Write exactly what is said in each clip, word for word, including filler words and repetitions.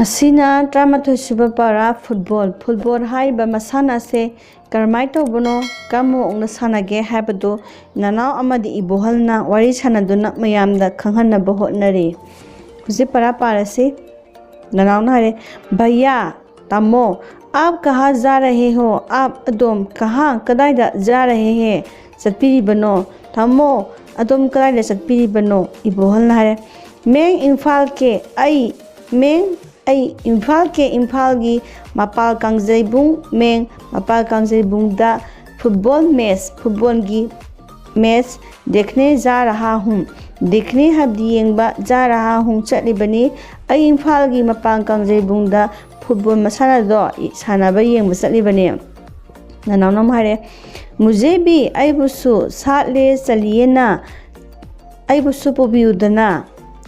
ꯑꯁꯤꯅ ꯇꯔꯥꯃꯥꯊꯣꯏ ꯁꯨꯕ ꯄꯥꯔꯥ꯫ ꯐꯨꯠꯕꯣꯜ꯫ ꯐꯨꯠꯕꯣꯜ ꯍꯥꯏꯔꯤꯕ ꯃꯁꯥꯟꯅ ꯑꯁꯦ ꯀꯔꯝꯍꯥꯏꯅ ꯇꯧꯕꯅꯣ, ꯀꯔꯝꯕ ꯃꯑꯣꯡꯗ ꯁꯥꯟꯅꯒꯦ ꯍꯥꯏꯕꯗꯨ ꯅꯅꯥꯎ ꯑꯃꯗꯤ ꯏꯕꯣꯍꯜꯅ ꯋꯥꯔꯤ ꯁꯥꯟꯅꯗꯨꯅ ꯃꯌꯥꯝꯗ ꯈꯪꯍꯟꯅꯕ ꯍꯣꯠꯅꯔꯤ꯫ ꯍꯧꯖꯤꯛ ꯄꯥꯔꯥ ꯄꯥꯔꯁꯤ꯫ ꯅꯅꯥꯎꯅ ꯍꯥꯏꯔꯦ, "ꯚꯩꯌꯥ, ꯇꯥꯃꯣ, ꯑꯥꯞ ꯀꯍꯥ ꯖꯥ ꯔꯍꯦ ꯍꯣ? ꯑꯥꯞ ꯑꯗꯣꯝ ꯀꯍꯥ, ꯀꯗꯥꯏꯗ, ꯖꯥ ꯔꯍꯦ ꯍꯦ, ꯆꯠꯄꯤꯔꯤꯕꯅꯣ? ꯇꯥꯃꯣ, ꯑꯗꯣꯝ ꯀꯗꯥꯏꯗ ꯆꯠꯄꯤꯔꯤꯕꯅꯣ?" ꯏꯕꯣꯍꯜꯅ ꯍꯥꯏꯔꯦ, "ꯃꯦꯡ ꯏꯝꯐꯥꯜ ꯀꯦ, ꯑꯩ, ꯃꯦꯡ, ꯑꯩ ꯏꯝꯐꯥꯜ ꯀꯦ, ꯏꯝꯐꯥꯜꯒꯤ ꯃꯄꯥꯜ ꯀꯥꯡꯖꯩꯕꯨꯡ, ꯃꯦꯡ ꯃꯄꯥꯜ ꯀꯥꯡꯖꯩꯕꯨꯡꯗ ꯐꯨꯠꯕꯣꯜ ꯃꯦꯠꯆ, ꯐꯨꯠꯕꯣꯜꯒꯤ ꯃꯦꯠꯆ ꯗꯦꯈꯅꯦ ꯖꯥ ꯔꯍꯥ ꯍꯨꯝ꯫ ꯗꯦꯈꯅꯦ ꯍꯥꯏꯕꯗꯤ ꯌꯦꯡꯕ, ꯖꯥ ꯔꯍꯥ ꯍꯨꯝ ꯆꯠꯂꯤꯕꯅꯤ꯫ ꯑꯩ ꯏꯝꯐꯥꯜꯒꯤ ꯃꯄꯥꯟ ꯀꯥꯡꯖꯩꯕꯨꯡꯗ ꯐꯨꯠꯕꯣꯜ ꯃꯁꯥꯟꯅꯗꯣ ꯁꯥꯟꯅꯕ ꯌꯦꯡꯕ ꯆꯠꯂꯤꯕꯅꯤ꯫ ꯅꯅꯥꯎꯅ ꯑꯃꯨꯛ ꯍꯥꯏꯔꯦ, "ꯃꯨꯖꯦ ꯚꯤ, ꯑꯩꯕꯨꯁꯨ ꯁꯥꯠꯂꯦ ꯆꯠꯂꯤꯌꯦꯅ, ꯑꯩꯕꯨꯁꯨ ꯄꯨꯕꯤꯌꯨꯗꯅ?"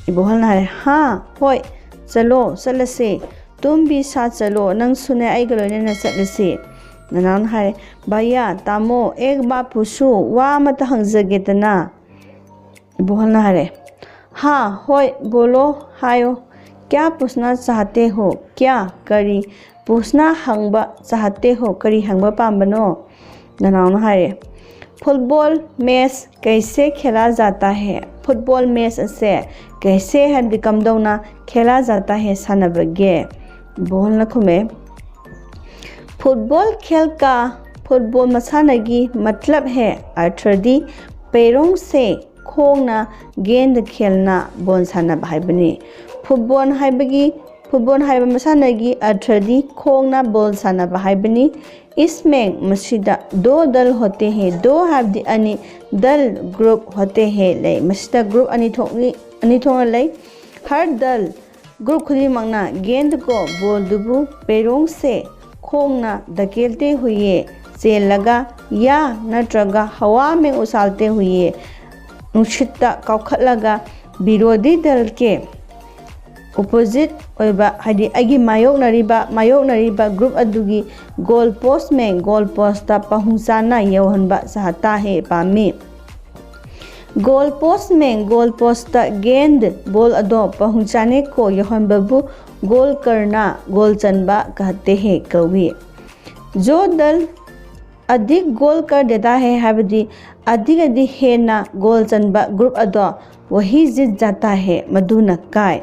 ꯏꯕꯣꯍꯜꯅ ꯍꯥꯏꯔꯦ, "ꯍꯥ, ꯍꯣꯏ, ꯆꯠꯂꯣ, ꯆꯠꯂꯁꯦ꯫ ꯇꯨꯝ ꯚꯤ ꯁꯥꯠ ꯆꯠꯂꯣ, ꯅꯪꯁꯨꯅꯦ ꯑꯩꯒ ꯂꯣꯏꯅꯅ ꯆꯠꯂꯁꯤ꯫" ꯅꯅꯥꯎꯅ ꯍꯥꯏꯔꯦ, "ꯚꯩꯌꯥ, ꯇꯥꯃꯣ, ꯑꯦꯛ ꯕꯥꯠ ꯄꯨꯁꯨ, ꯋꯥ ꯑꯃꯇ ꯍꯪꯖꯒꯦꯗꯅ?" ꯏꯕꯣꯍꯜꯅ ꯍꯥꯏꯔꯦ, "ꯍꯥ, ꯍꯣꯏ, ꯕꯣꯂꯣ, ꯍꯥꯏꯌꯣ꯫ ꯀ꯭ꯌꯥ ꯄꯨꯁꯅꯥ ꯆꯥꯍꯇꯦ ꯍꯣ? ꯀ꯭ꯌꯥ, ꯀꯔꯤ? ꯄꯨꯁꯅꯥ, ꯍꯪꯕ, ꯆꯥꯍꯇꯦ ꯍꯣ, ꯀꯔꯤ ꯍꯪꯕ ꯄꯥꯝꯕꯅꯣ?" ꯅꯅꯥꯎꯅ ꯍꯥꯏꯔꯦ, "ꯐꯨꯠꯕꯣꯜ ꯃꯦꯠꯆ ꯀꯩꯁꯦ ꯈꯦꯂꯥ ꯖꯥꯇꯥ ꯍꯦ?" ꯐꯨꯠꯕꯣꯜ ꯃꯦꯠꯆ ꯑꯁꯦ ꯀꯩꯁꯦ ꯍꯥꯏꯕꯗꯤ ꯀꯝꯗꯧꯅ, ꯈꯦꯂꯥ ꯖꯥꯇꯥ ꯍꯦ ꯁꯥꯟꯅꯕꯒꯦ? ꯏꯕꯣꯍꯜꯅ ꯈꯨꯝꯃꯦ, "ꯐꯨꯠꯕꯣꯜ ꯈꯦꯜ ꯀꯥ, ꯐꯨꯠꯕꯣꯜ ꯃꯁꯥꯟꯅꯒꯤ ꯃꯇꯂꯕ ꯍꯦ, ꯑꯔꯊꯗꯤ, ꯄꯦꯔꯣꯡ ꯁꯦ, ꯈꯣꯡꯅ, ꯒꯦꯟꯗ ꯈꯦꯜꯅ, ꯕꯣꯜ ꯁꯥꯟꯅꯕ ꯍꯥꯏꯕꯅꯤ꯫" ꯐꯨꯠꯕꯣꯜ ꯍꯥꯏꯕꯒꯤ, ꯐꯨꯠꯕꯣꯜ ꯍꯥꯏꯕ ꯃꯁꯥꯟꯅꯒꯤ ꯑꯔꯊꯗꯤ ꯈꯣꯡꯅ ꯕꯣꯜ ꯁꯥꯟꯅꯕ ꯍꯥꯏꯕꯅꯤ꯫ "ꯏꯁꯃꯦꯡ, ꯃꯁꯤꯗ, ꯗꯣ ꯗꯜ ꯍꯣꯇꯦ ꯍꯦ꯫" ꯗꯣ ꯍꯥꯏꯕꯗꯤ ꯑꯅꯤ, ꯗꯜ, ꯒ꯭ꯔꯨꯞ, ꯍꯣꯇꯦ ꯍꯦ, ꯂꯩ꯫ ꯃꯁꯤꯗ ꯒ꯭ꯔꯨꯞ ꯑꯅꯤ ꯊꯣꯛꯅꯤ, ꯑꯅꯤ ꯊꯣꯛꯅ ꯂꯩ꯫ "ꯍꯔ ꯗꯜ, ꯒ꯭ꯔꯨꯞ ꯈꯨꯗꯤꯡꯃꯛꯅ, ꯒꯦꯟꯗ ꯀꯣ, ꯕꯣꯜꯗꯨꯕꯨ, ꯄꯦꯔꯣꯡ ꯁꯦ, ꯈꯣꯡꯅ, ꯙꯀꯦꯜꯇꯦ ꯍꯨꯏꯌꯦ, ꯆꯦꯜꯂꯒ, ꯌꯥ ꯅꯠꯇ꯭ꯔꯒ ꯍꯋꯥ ꯃꯦꯡ ꯎꯁꯥꯜꯇꯦ ꯍꯨꯏꯌꯦ, ꯅꯨꯡꯁꯤꯠꯇ ꯀꯥꯎꯈꯠꯂꯒ, ꯕꯤꯔꯣꯙꯤ ꯗꯜ ꯀꯦ, ꯑꯣꯄꯣꯖꯤꯠ ꯑꯣꯏꯕ, ꯍꯥꯏꯗꯤ ꯑꯩꯒꯤ ꯃꯥꯌꯣꯛꯅꯔꯤꯕ, ꯃꯥꯌꯣꯛꯅꯔꯤꯕ ꯒ꯭ꯔꯨꯞ ꯑꯗꯨꯒꯤ ꯒꯣꯜ ꯄꯣꯁ ꯃꯦꯡ, ꯒꯣꯜ ꯄꯣꯁꯇ ꯄꯍꯨꯡꯆꯥꯅ ꯌꯧꯍꯟꯕ ꯆꯥꯍꯇꯥ ꯍꯦ, ꯄꯥꯝꯃꯤ꯫ ꯒꯣꯜ ꯄꯣꯁ ꯃꯦꯡ, ꯒꯣꯜ ꯄꯣꯁꯇ ꯒꯦꯟꯗ, ꯕꯣꯜ ꯑꯗꯣ ꯄꯍꯨꯡꯆꯥꯅꯦ ꯀꯣ, ꯌꯧꯍꯟꯕꯕꯨ गोल करना, गोल ꯆꯟꯕ ꯀꯍꯇꯦ ꯍꯦ ꯀꯧꯏ꯫ जो दल अधिक गोल कर देता है ꯍꯥꯏꯕꯗꯤ ꯑꯗꯤꯛ ꯑꯗꯤ ꯍꯦꯟꯅ ꯒꯣꯜ ꯆꯟꯕ ꯒ꯭ꯔꯨꯞ ꯑꯗꯣ वही जीत जाता है, ꯃꯗꯨꯅ ꯀꯥꯏ꯫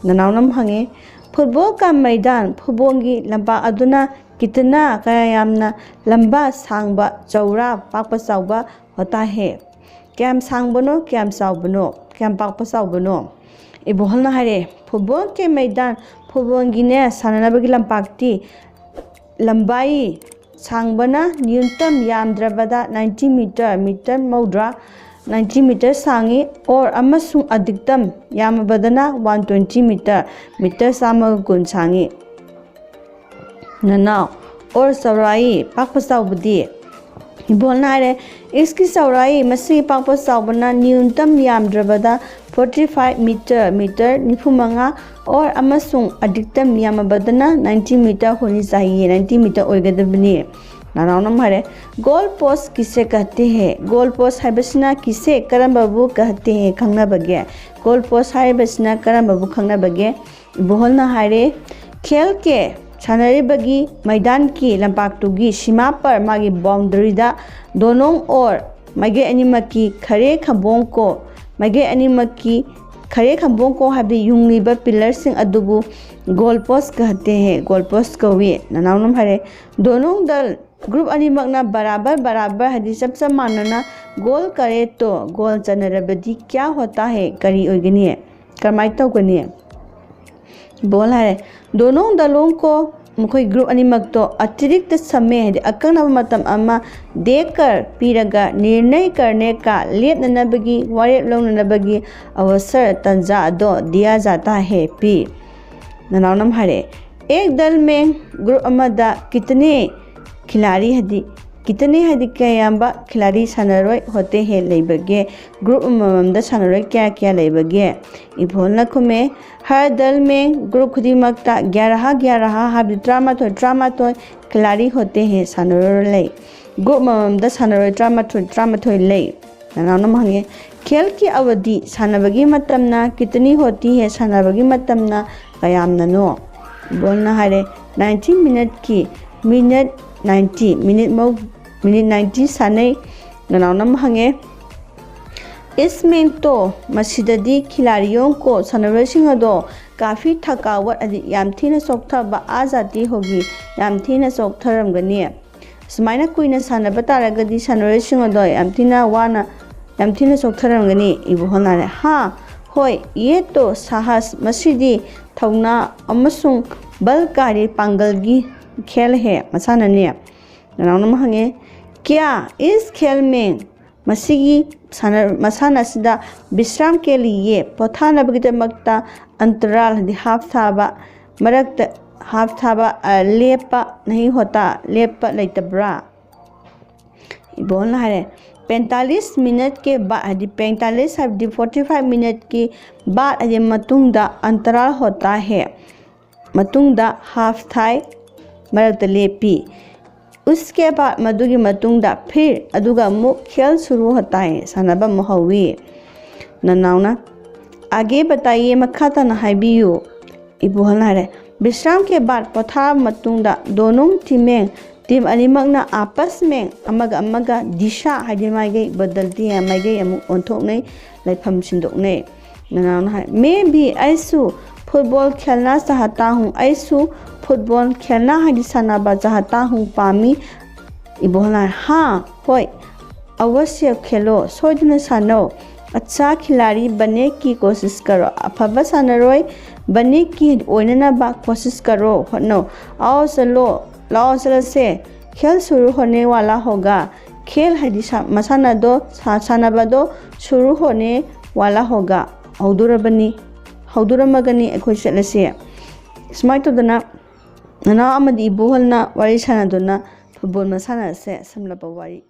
ꯅꯅꯥꯎꯅꯝ ꯍꯪꯉꯦ, ꯐꯨꯠꯕꯣꯜ ꯀ ꯃꯩꯗꯥꯟ, ꯐꯨꯠꯕꯣꯜꯒꯤ ꯂꯝꯄꯥꯛ ꯑꯗꯨꯅ ꯀꯤꯇꯅꯥ, ꯀꯌꯥ ꯌꯥꯝꯅ ꯂꯝꯕ, ꯁꯥꯡꯕ, ꯆꯧꯔꯥ, ꯄꯥꯛꯄ ꯆꯥꯎꯕ ꯍꯣꯇꯥ ꯍꯦ꯫ ꯀꯌꯥꯝ ꯁꯥꯡꯕꯅꯣ, ꯀꯌꯥꯝ ꯆꯥꯎꯕꯅꯣ, ꯀꯌꯥꯝ ꯄꯥꯛꯄ ꯆꯥꯎꯕꯅꯣ? ꯏꯕꯣꯍꯜꯅ ꯍꯥꯏꯔꯦ, ꯐꯨꯠꯕꯣꯜ ꯀꯦ ꯃꯩꯗꯥꯟ, ꯐꯨꯠꯕꯣꯜꯒꯤꯅꯦ ꯁꯥꯟꯅꯅꯕꯒꯤ ꯂꯝꯄꯥꯛꯇꯤ ꯂꯝꯕꯥꯏ ꯁꯥꯡꯕꯅ ꯅ꯭ꯌꯨꯟꯇꯝ ꯌꯥꯝꯗ꯭ꯔꯕꯗ ꯅꯥꯏꯟꯇꯤ ꯃꯤꯇꯔ, ꯃꯤꯇꯔ ꯃꯧꯗ꯭ꯔꯥ, ꯅꯥꯏꯟꯇꯤ ꯃꯤꯇꯔ ꯁꯥꯡꯉꯤ꯫ ꯑꯣꯔ ꯑꯃꯁꯨꯡ ꯑꯗꯤꯛꯇꯝ ꯌꯥꯝꯃꯕꯗꯅ ꯋꯥꯟ ꯇ꯭ꯋꯦꯟꯇꯤ ꯃꯤꯇꯔ, ꯃꯤꯇꯔ ꯆꯥꯝꯃꯒ ꯀꯨꯟ ꯁꯥꯡꯉꯤ꯫ ꯅꯅꯥꯎ ꯑꯣꯔ ꯆꯧꯔꯥꯏ ꯄꯥꯛꯄ ꯆꯥꯎꯕꯗꯤ? ꯏꯕꯣꯜꯅ ꯍꯥꯏꯔꯦ, ꯏꯁꯀꯤ ꯆꯧꯔꯥꯏ ꯃꯁꯤꯒꯤ ꯄꯥꯛꯄ ꯆꯥꯎꯕꯅ ꯅ꯭ꯌꯨꯟꯇꯝ ꯌꯥꯝꯗ꯭ꯔꯕꯗ ꯐꯣꯔꯇꯤ ꯐꯥꯏꯚ ꯃꯤꯇꯔ, ꯃꯤꯇꯔ ꯅꯤꯐꯨ ꯃꯉꯥ, ꯑꯣꯔ ꯑꯃꯁꯨꯡ ꯑꯗꯤꯛꯇꯝ ꯌꯥꯝꯃꯕꯗꯅ ꯅꯥꯏꯟꯇꯤ ꯃꯤꯇꯔ ꯍꯣꯅꯤ ꯆꯥꯍꯤꯌꯦ, ꯅꯥꯏꯟꯇꯤ ꯃꯤꯇꯔ ꯑꯣꯏꯒꯗꯕꯅꯤ꯫ ꯅꯅꯥꯎꯅꯝ ꯍꯥꯏꯔꯦ, ꯒꯣꯜ ꯄꯣꯁ ꯀꯤꯁꯦ ꯀꯍꯇꯦ ꯍꯦ? ꯒꯣꯜ ꯄꯣꯁ ꯍꯥꯏꯕꯁꯤꯅ ꯀꯤꯁꯦ ꯀꯔꯝꯕꯕꯨ ꯀꯍꯇꯦ ꯍꯦ ꯈꯪꯅꯕꯒꯦ? ꯒꯣꯜ ꯄꯣꯁ ꯍꯥꯏꯔꯤꯕꯁꯤꯅ ꯀꯔꯝꯕꯕꯨ ꯈꯪꯅꯕꯒꯦ? ꯏꯕꯣꯍꯜꯅ ꯍꯥꯏꯔꯦ, ꯈꯦꯜ ꯀꯦ ꯁꯥꯟꯅꯔꯤꯕꯒꯤ ꯃꯩꯗꯥꯟꯒꯤ ꯂꯝꯄꯥꯛꯇꯨꯒꯤ ꯁꯤꯃꯥ ꯄꯔ, ꯃꯥꯒꯤ ꯕꯥꯎꯟꯗꯔꯤꯗ ꯗꯣꯅꯣꯡ ꯑꯣꯔ ꯃꯥꯏꯀꯩ ꯑꯅꯤꯃꯛꯀꯤ ꯈꯔꯦ ꯈꯝꯕꯣꯡ ꯀꯣ, ꯃꯥꯏꯀꯩ ꯑꯅꯤꯃꯛꯀꯤ ꯈꯔꯦ ꯈꯝꯕꯣꯡ ꯀꯣ ꯍꯥꯏꯕꯗꯤ ꯌꯨꯡꯂꯤꯕ ꯄꯤꯂꯔꯁꯤꯡ ꯑꯗꯨꯕꯨ ꯒꯣꯜ ꯄꯣꯁ ꯀꯍꯇꯦ ꯍꯦ, ꯒꯣꯜ ꯄꯣꯁ ꯀꯧꯏ꯫ ꯅꯅꯥꯎꯅꯝ ꯍꯥꯏꯔꯦ, ꯗꯣꯅꯣꯡ ꯗꯜ ꯒ꯭ꯔꯨꯞ ꯑꯅꯤꯃꯛꯅ ꯕꯔꯥꯕꯔ ꯕꯔꯥꯕꯔ ꯍꯥꯏꯗꯤ ꯆꯞ ꯆꯞ ꯃꯥꯟꯅꯅ ꯒꯣꯜ ꯀꯔꯦ ꯇꯣ, ꯒꯣꯜ ꯆꯟꯅꯔꯕꯗꯤ ꯀ꯭ꯌꯥ ꯍꯣꯇꯥ ꯍꯦ, ꯀꯔꯤ ꯑꯣꯏꯒꯅꯤ, ꯀꯔꯝꯍꯥꯏꯅ ꯇꯧꯒꯅꯤ? ꯕꯣꯜ ꯍꯥꯏꯔꯦ, ꯗꯣꯅꯣꯡ ꯗꯂꯣꯡ ꯀꯣ, ꯃꯈꯣꯏ ꯒ꯭ꯔꯨꯞ ꯑꯅꯤꯃꯛꯇꯣ ꯑꯇꯤꯔꯤꯛꯇ ꯁꯝꯃꯦ ꯍꯥꯏꯗꯤ ꯑꯀꯛꯅꯕ ꯃꯇꯝ ꯑꯃ ꯗꯦꯀꯔ ꯄꯤꯔꯒ ꯅꯤꯔꯅꯩ ꯀꯔꯅꯦ ꯀꯥ ꯂꯦꯞꯅꯅꯕꯒꯤ ꯋꯥꯔꯦꯞ ꯂꯧꯅꯅꯕꯒꯤ ꯑꯋꯁꯔ ꯇꯟꯖꯥ ꯑꯗꯣ ꯗꯤꯌꯥ ꯖꯥꯇꯥ ꯍꯦ ꯄꯤ꯫ ꯅꯅꯥꯎꯅꯝ ꯍꯥꯏꯔꯦ, ꯑꯦꯛ ꯗꯜ ꯃꯦꯡ ꯒ꯭ꯔꯨꯞ ꯑꯃꯗ ꯀꯤꯇꯅꯦ ꯈꯤꯂꯥꯔꯤ ꯍꯥꯏꯗꯤ ꯀꯤꯇꯅꯦ ꯍꯥꯏꯗꯤ ꯀꯌꯥꯝꯕ ꯈꯤꯂꯥꯔꯤ ꯁꯥꯟꯅꯔꯣꯏ ꯍꯣꯇꯦ ꯍꯦ ꯂꯩꯕꯒꯦ? ꯒ꯭ꯔꯨꯞ ꯑꯃꯃꯝꯗ ꯁꯥꯟꯅꯔꯣꯏ ꯀꯌꯥ ꯀꯌꯥ ꯂꯩꯕꯒꯦ? ꯏꯕꯣꯜꯅ ꯈꯨꯝꯃꯦ, ꯍꯔ ꯗꯜ ꯃꯦꯡ ꯒ꯭ꯔꯨꯞ ꯈꯨꯗꯤꯡꯃꯛꯇ ꯒ꯭ꯌꯥꯔꯥꯍꯥ ꯒ꯭ꯌꯥꯔꯥꯍꯥ ꯍꯥꯏꯕꯗꯤ ꯇꯔꯥꯃꯥꯊꯣꯏ ꯇꯔꯥꯃꯥꯊꯣꯏ ꯈꯤꯂꯥꯔꯤ ꯍꯣꯇꯦ ꯍꯦ ꯁꯥꯟꯅꯔꯣꯏ ꯂꯩ꯫ ꯒ꯭ꯔꯨꯞ ꯑꯃꯃꯝꯗ ꯁꯥꯟꯅꯔꯣꯏ ꯇꯔꯥꯃꯥꯊꯣꯏ ꯇꯔꯥꯃꯥꯊꯣꯏ ꯂꯩ꯫ ꯅꯅꯥꯎꯅꯝ ꯍꯪꯉꯦ, ꯈꯦꯜ ꯀꯤ ꯑꯋꯗꯤ ꯁꯥꯟꯅꯕꯒꯤ ꯃꯇꯝꯅ ꯀꯤꯇꯅꯤ ꯍꯣꯇꯤ ꯍꯦ ꯁꯥꯟꯅꯕꯒꯤ ꯃꯇꯝꯅ ꯀꯌꯥꯝꯅꯅꯣ? ꯏꯕꯣꯍꯜꯅ ꯍꯥꯏꯔꯦ, ninety minute ꯀꯤ, minute ninety, minute ꯃꯧ-, minute ninety ꯁꯥꯟꯅꯩ꯫ ꯅꯅꯥꯎꯅ ꯑꯃ ꯍꯪꯉꯦ, "इसमें तो, ꯃꯁꯤꯗꯗꯤ, खिलाड़ियों को, ꯁꯥꯟꯅꯔꯣꯏꯁꯤꯡ ꯑꯗꯣ, काफी थकावट, ꯍꯥꯏꯗꯤ ꯌꯥꯝ ꯊꯤꯅ ꯆꯣꯛꯊꯕ, आ जाती होगी, ꯌꯥꯝ ꯊꯤꯅ ꯆꯣꯛꯊꯔꯝꯒꯅꯤ"꯫ ꯁꯨꯃꯥꯏꯅ ꯀꯨꯏꯅ ꯁꯥꯟꯅꯕ ꯇꯥꯔꯒꯗꯤ ꯁꯥꯟꯅꯔꯣꯏꯁꯤꯡ ꯑꯗꯣ ꯌꯥꯝ ꯊꯤꯅ ꯋꯥꯅ, ꯌꯥꯝ ꯊꯤꯅ ꯆꯣꯛꯊꯔꯝꯒꯅꯤ꯫ ꯏꯕꯣꯍꯜꯅ ꯍꯥꯏꯔꯦ, "हाँ, ꯍꯣꯏ, ये तो साहस, ꯃꯁꯤꯗꯤ ꯊꯧꯅꯥ ꯑꯃꯁꯨꯡ बल का, ꯍꯥꯏꯗꯤ ꯄꯥꯡꯒꯜꯒꯤ, खेल है, ꯃꯁꯥꯟꯅꯅꯤ"꯫ ꯅꯅꯥꯎꯅ ꯑꯃ ꯍꯪꯉꯦ, "क्या इस खेल में, ꯃꯁꯤꯒꯤ ꯁꯥꯟꯅ-, ꯃꯁꯥꯟꯅ ꯑꯁꯤꯗ, विश्राम के लिए, ꯄꯣꯊꯥꯅꯕꯒꯤꯗꯃꯛꯇ, अंतराल, ꯍꯥꯏꯗꯤ half ꯊꯥꯕ, ꯃꯔꯛꯇ half ꯊꯥꯕ, ꯑ, ꯂꯦꯞꯄ, नहीं होता, ꯂꯦꯞꯄ ꯂꯩꯇꯕ꯭ꯔꯥ?" ꯏꯕꯣꯍꯜꯅ ꯍꯥꯏꯔꯦ, पैंतालीस मिनट के बाद, ꯍꯥꯏꯗꯤ पैंतालीस ꯍꯥꯏꯕꯗꯤ forty five minute ꯀꯤ बाद, ꯍꯥꯏꯗꯤ ꯃꯇꯨꯡꯗ, अंतराल होता है, ꯃꯇꯨꯡꯗ half ꯊꯥꯏ, ꯃꯔꯛꯇ ꯂꯦꯞꯄꯤ꯫ उसके बाद, ꯃꯗꯨꯒꯤ ꯃꯇꯨꯡꯗ, फिर, ꯑꯗꯨꯒ ꯑꯃꯨꯛ, खेल शुरू होता है, ꯁꯥꯟꯅꯕ ꯑꯃꯨꯛ ꯍꯧꯋꯤ꯫ ꯅꯅꯥꯎꯅ, "आगे बताइए, ꯃꯈꯥ ꯇꯥꯅ ꯍꯥꯏꯕꯤꯌꯨ"꯫ ꯏꯕꯣꯍꯜꯅ ꯍꯥꯏꯔꯦ, विश्राम के बाद, ꯄꯣꯊꯥꯕ ꯃꯇꯨꯡꯗ, दोनों टीमें, team ꯑꯅꯤꯃꯛꯅ, आपस में, ꯑꯃꯒ ꯑꯃꯒ, दिशा, ꯍꯥꯏꯗꯤ ꯃꯥꯏꯀꯩ, बदलती है, ꯃꯥꯏꯀꯩ ꯑꯃꯨꯛ ꯑꯣꯟꯊꯣꯛꯅꯩ, ꯂꯩꯐꯝ ꯁꯤꯟꯗꯣꯛꯅꯩ꯫ ꯅꯅꯥꯎꯅ ꯍꯥꯏ, "मैं भी, ꯑꯩꯁꯨ, फुटबॉल खेलना चाहता हूँ, ꯑꯩꯁꯨ ꯐꯨꯠꯕꯣꯜ खेलना, ꯍꯥꯏꯗꯤ ꯁꯥꯟꯅꯕ, चाहता हूँ, ꯄꯥꯝꯃꯤ"꯫ ꯏꯕꯣꯍꯜꯅ ꯍꯥꯏ, "हाँ, ꯍꯣꯏ, अवश्य खेलो, ꯁꯣꯏꯗꯅ ꯁꯥꯟꯅꯧ, अच्छा खिलाड़ी बनने की कोशिश करो, ꯑꯐꯕ ꯁꯥꯟꯅꯔꯣꯏ, बनने की, ꯑꯣꯏꯅꯅꯕ, कोशिश करो, ꯍꯣꯠꯅꯧ, आओ चलो, ꯂꯥꯛꯑꯣ ꯆꯠꯂꯁꯦ, खेल शुरू होने वाला होगा, खेल, ꯍꯥꯏꯗꯤ ꯁꯥ-, ꯃꯁꯥꯟꯅꯗꯣ, ꯁꯥ-, ꯁꯥꯟꯅꯕꯗꯣ, शुरू होने वाला होगा, ꯍꯧꯗꯣꯔꯕꯅꯤ, ꯍꯧꯗꯣꯔꯝꯃꯒꯅꯤ, ꯑꯩꯈꯣꯏ ꯆꯠꯂꯁꯦ"꯫ ꯁꯨꯃꯥꯏꯅ ꯇꯧꯗꯅ ꯅꯅꯥꯎ ꯑꯃꯗꯤ ꯏꯕꯣꯍꯜꯅ ꯋꯥꯔꯤ ꯁꯥꯟꯅꯗꯨꯅ ꯐꯨꯠꯕꯣꯜ ꯃꯁꯥꯟꯅ ꯑꯁꯦ ꯁꯝꯂꯞꯄ ꯋꯥꯔꯤ